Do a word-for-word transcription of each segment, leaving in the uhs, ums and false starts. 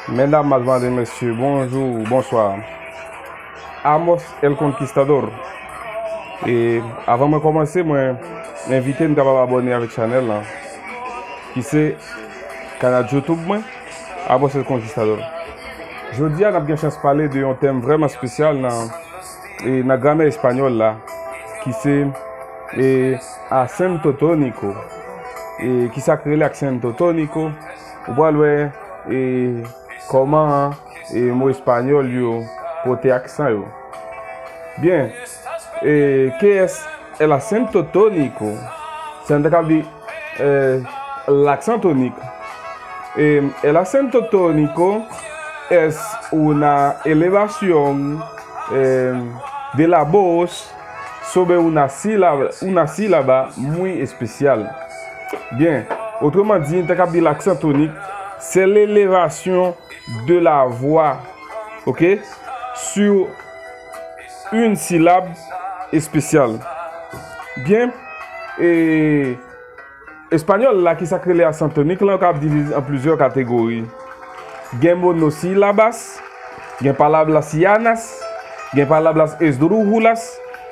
Medam, madmwazèl, mesye, bonjou, bonswa. Amos el Conquistador. E avan mwen kòmanse, mwen envite n kapab abòne avèk chanèl lan, ki se kanal YouTube mwen, Amos el Conquistador. Jodi a, n ap gen chans pale de yon tèm vrèman espesyal nan, e, nan gramè espanyòl la, ki se, e, acento tónico. E, kisa k rele acento tónico? Ou pral wè, e, kòman, e, mo espanyòl yo pote aksan yo. Byen, e, ¿qué es el acento tónico? Sa n ta kab di, e, laksan tonik. E, el acento tónico es una elevación, e, de la voz sobre una sílaba, una sílaba muy especial. Byen, otreman di, n ta kab di laksan tonik, se l'élévation de la voix, ok, sur une syllabe spéciale. Byen, e, espanyòl la, kisa k rele aksan tonik lan, yo kab divize an plizyè kategori. Gen monosílabas, gen palabras llanas, gen palabras esdrújulas,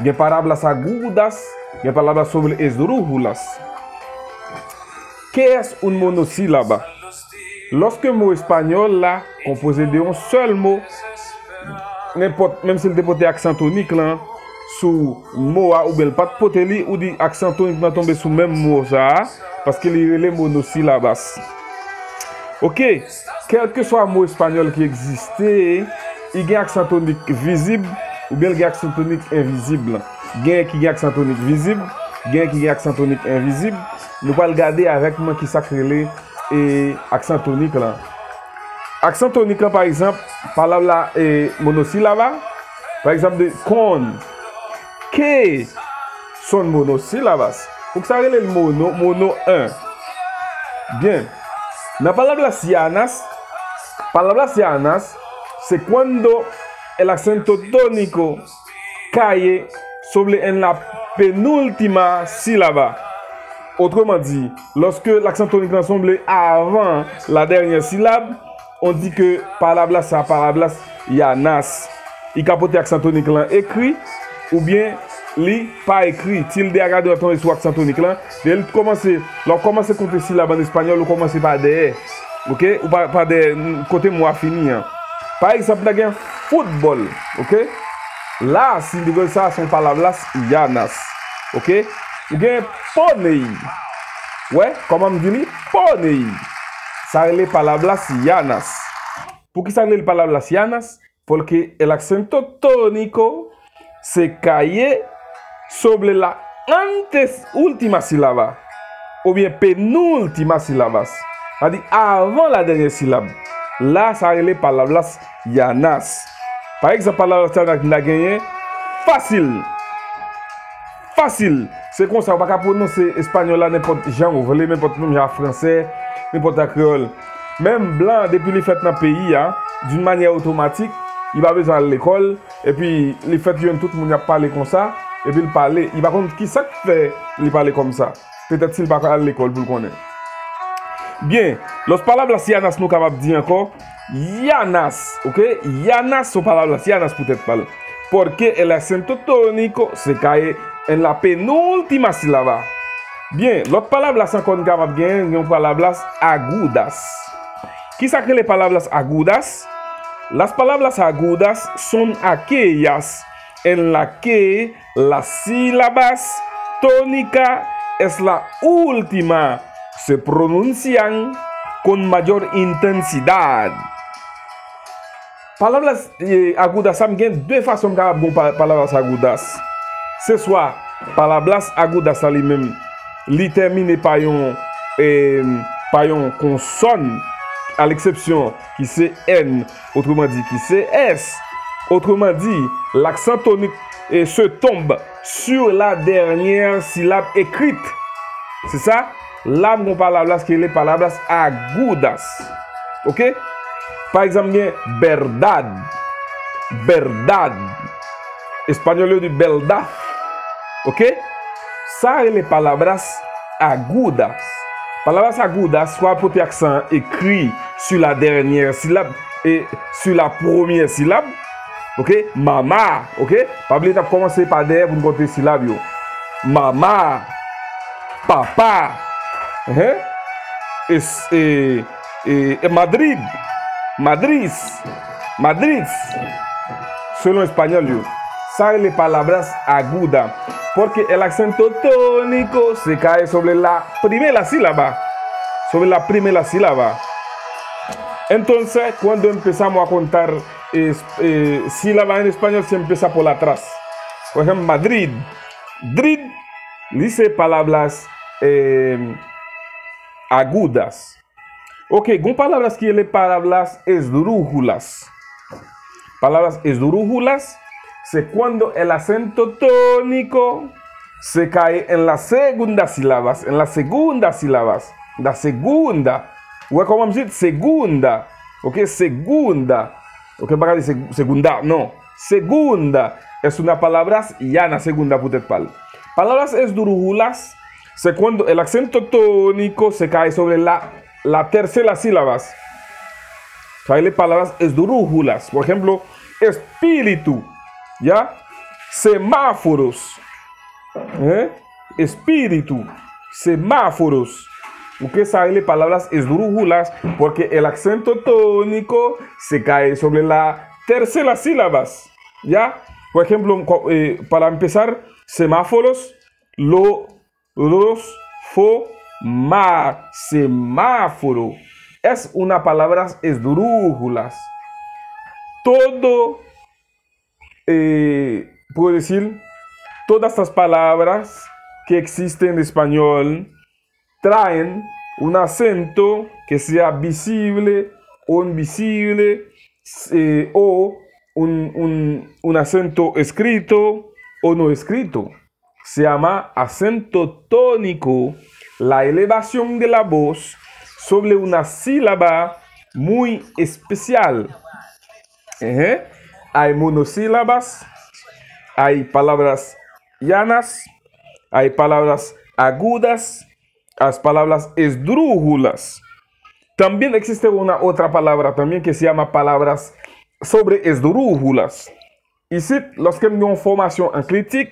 gen palabras agudas, gen palabras sobre esdrújulas. ¿Qué es un monosílaba? Lòske mo espanyòl la konpoze de yon sèl mo, nenpòt, menm si l te pote aksan tonik lan sou mo a, oubyen l pa t pote li, ou di aksan tonik lan tonbe sou menm mo sa a, paske li rele monosílabas. Ok, kèlkeswa mo espanyòl ki egziste, li gen aksan tonik vizib, oubyen l gen aksan tonik envizib lan. Gen ki gen aksan tonik vizib, gen ki gen aksan tonik envizib. Nou pral gade avèk mwen kisa k rele, e, aksan tonik lan. Aksan tonik lan, pa egzanp, palabra, e, monosílaba, pa egzanp, de con, que son monosílabas. Poukisa rele l mono, mono en? Byen, nan palabras llanas, palabras llanas, se cuando el acento tónico cae sobre en la penúltima sílaba. Otreman di, lòske laksan tonik lan tonbe avan la dènyè silab, on di ke palabras sa, palabras llanas. Li ka pote aksan tonik lan ekri, oubyen li pa ekri. Tilde a ka tonbe sou aksan tonik lan. Lè l kòmanse, lè w kòmanse konte silab an espanyòl, ou kòmanse pa dèyè. Ok? Ou pa, pa dèyè, n-, kote mo a fini an. Pa egzanp, n a gen foutbòl. Ok? La, si n te konn sa, se yon palabras llanas. Ok? Ou gen poney. Wè, kòman m di li? Poney. Sa rele palabras llanas. Poukisa n rele palabras llanas? Porque el acento tónico se cae sobre la antes última sílaba, oubyen penúltima sílabas. Sa di avan la dènyè silab. La, sa rele palabras llanas. Pa egzanp, palabras llanas n a genyen fasil. Fasil. Se konsa, ou pa ka pwononse espanyòl la nenpòt jan ou vle, nenpòt menm jan a fransè, nenpòt a kreyòl. Menm blan, depi li fèt nan peyi a, d'une manière automatique, li pa bezwen al lekòl, epi li fèt jwenn tout moun y ap pale konsa, epi l pale. Li pa konn ki sa k fè li pale kòmsa. Petèt si l pa al lekòl pou l konnen. Byen, lòt palabras llanas nou kapab di ankò, llanas, ok? Llanas se yon palabras llanas poutèt pa l. Porque el acento tónico se cae en la penúltima sílaba. Byen, lòt palabras ankò n kapab genyen, gen yon palabras agudas. Kisa k rele palabras agudas? Las palabras agudas son aquellas en la que las sílabas tónica es la última se pronuncian con mayor intensidad. Palabras, eh, agudas, sa m gen de fason m kapab gen pa-, palabras agudas. Se swa palabras agudas la li menm, li tèmine pa yon, eh, pa yon konsòn, a leksepsyon ki se N, otreman di ki se S. Otreman di, laksan tonik, eh, se tombe sur la dernière syllabe écrite. Se sa, la m gon palabras ki rele palabras agudas. Ok? Pa egzanp, gen verdad. Verdad. Espanyòl yo di belda. Ok? Sa rele palabras agudas. Palabras agudas, swa pote aksan ekri, sur la dernière syllabe, e sur la première syllabe, ok, mama, ok, pa bliye n ap kòmanse pa dèyè pou n konte silab yo. Mama, papa, hein? E, e, e, e Madrid, Madris, Madrids, selon espanyòl yo. Sa rele palabras aguda, porque el acento tónico se cae sobre la primera sílaba, sobre la primera sílaba. Entonces, cuando empezamos a contar, eh, eh, sílaba en español, se empieza por atrás. Por ejemplo, Madrid. Drid, li se palabras, eh, agudas. Ok, gon palabras ki rele palabras esdrújulas. Palabras esdrújulas, se cuando el acento tónico se cae en la segunda sílabas, en la segunda sílabas, la segunda. Ou wè kòman m di segunda? Ok, segunda. Ok, m pa ka di seg- segunda, non. Segunda es una palabras llana, segunda poutèt pa l. Palabras esdrújulas, se cuando el acento tónico se cae sobre la, la tercera sílabas. Sa rele palabras esdrújulas. Por ejemplo, espíritu, ya, semáforos, eh? Espíritu, semáforos. Porque sa rele palabras esdrújulas, porque el acento tónico se cae sobre la tercera sílabas. Ya, por ejemplo, para empezar, semáforos, lo los fo ma, semáforo. Es una palabras esdrújulas. Todo, eh, puedo decir, todas las palabras que existen en español traen un acento que sea visible o invisible, eh, o un, un, un acento escrito o no escrito. Se llama acento tónico, la elevación de la voz sobre una sílaba muy especial. Ehen. Hay monosílabas, hay palabras llanas, hay palabras agudas, las palabras esdrújulas. También existe una otra palabra también que se llama palabras sobre esdrújulas. Isit, lòske m gen yon fòmasyon an kritik,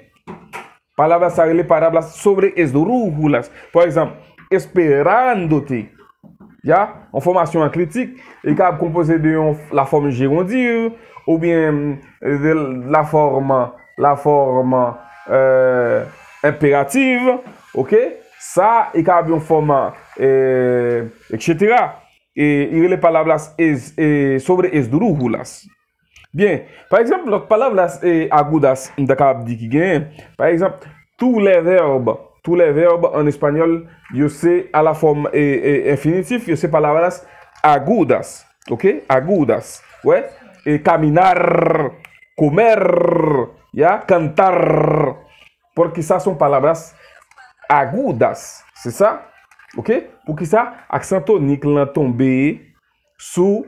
palabra sa rele palabras sobre esdrújulas. Pa egzanp, esperándote. Ya, yon fòmasyon an kritik, li kapab konpoze de yon, la forme gérondif, oubyen, eh, de la forme, la forme, eh, impérative, ok? Sa, li kapab yon fòm, eh, et cetera. E, li rele palabras es, eh, sobre esdrújulas. Byen, pa egzanp, lòt palabras, eh, agudas, m ta kapab di ki genyen. Pa egzanp, tous les verbes. Tous les verbes en español, yo se a la forme, eh, eh, infinitif, yo se palabras agudas. Ok? Agudas. Wè? E caminar, comer, ya, cantar. Porque sa son palabras agudas. Se sa? Ok? Poukisa aksan tonik lan tonbe sou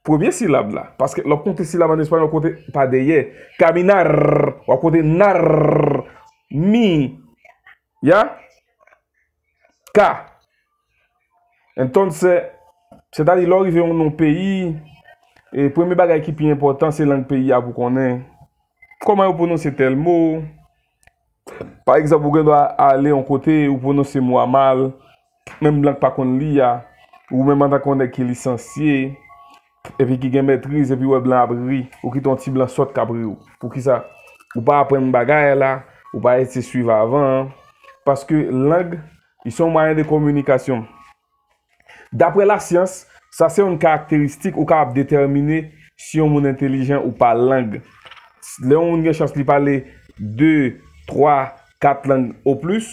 premye silab la? Paske lè w konte silab an espanyòl, w konte pa dèyè. Caminar, w ap konte nar, mi, ya, ka. Entonces, sètadi lè w rive nan yon peyi, e premye bagay ki pi enpòtan, se lang peyi a pou konnen. Kòman yo pwononse tèl mo? Pa egzanp, ou gen dwa ale yon kote, ou pwononse mo a mal, menm blan k pa konn li a, ou menm antanke yon nèg ki lisansye, epi ki gen mètriz, epi w wè blan ap ri, ou kite yon ti blan sòt k ap ri w. Poukisa? Ou pa aprann bagay la, ou pa eseye swiv avan an, paske lang, li se yon mwayen de kominikasyon. Daprè lasyans, sa se yon karakteristik ou kapab detèmine si yon moun entelijan ou pa lang. Lè yon moun gen chans li pale de, twa, kat lang o plis,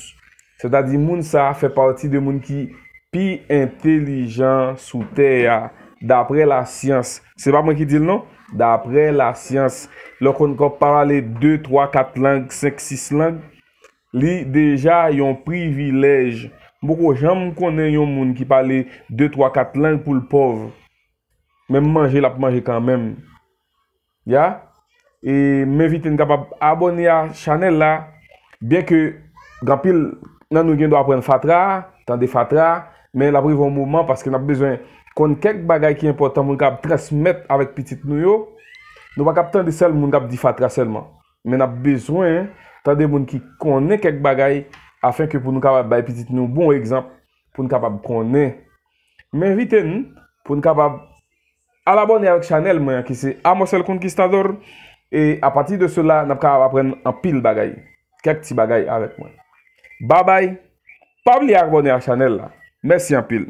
sètadi moun sa a fè pati de moun ki pi entelijan sou tè a, daprè lasyans. Se pa mwen ki di l non, daprè lasyans. Lè w konn kòb pa pale de, twa, kat lang, senk, sis lang, li deja yon privilèj. M poko janm konnen yon moun ki pale de, twa, kat lang pou l pòv. Menm manje, l ap manje kanmenm. Ya? E m envite n kapab abòne a chanèl la, byenke gen anpil nan nou gen dwa pran fatra, tande fatra, Men l ap rive yon moman, paske n ap bezwen konn kèk bagay ki enpòtan pou n kapab transmèt avèk pitit nou yo. Nou pa kab tande sèl moun k ap di fatra sèlman. Men n ap bezwen tande moun ki konnen kèk bagay, afen ke pou nou kapab bay pitit nou bon egzanp, pou n kapab konnen. M envite n pou n kapab al abòne avèk chanèl mwen an ki se Amos El Conquistador. E apati de sela, n ap kapab aprann anpil bagay, kèk ti bagay avèk mwen. Babay, pa bliye abòne ak chanèl la. Mèsi anpil.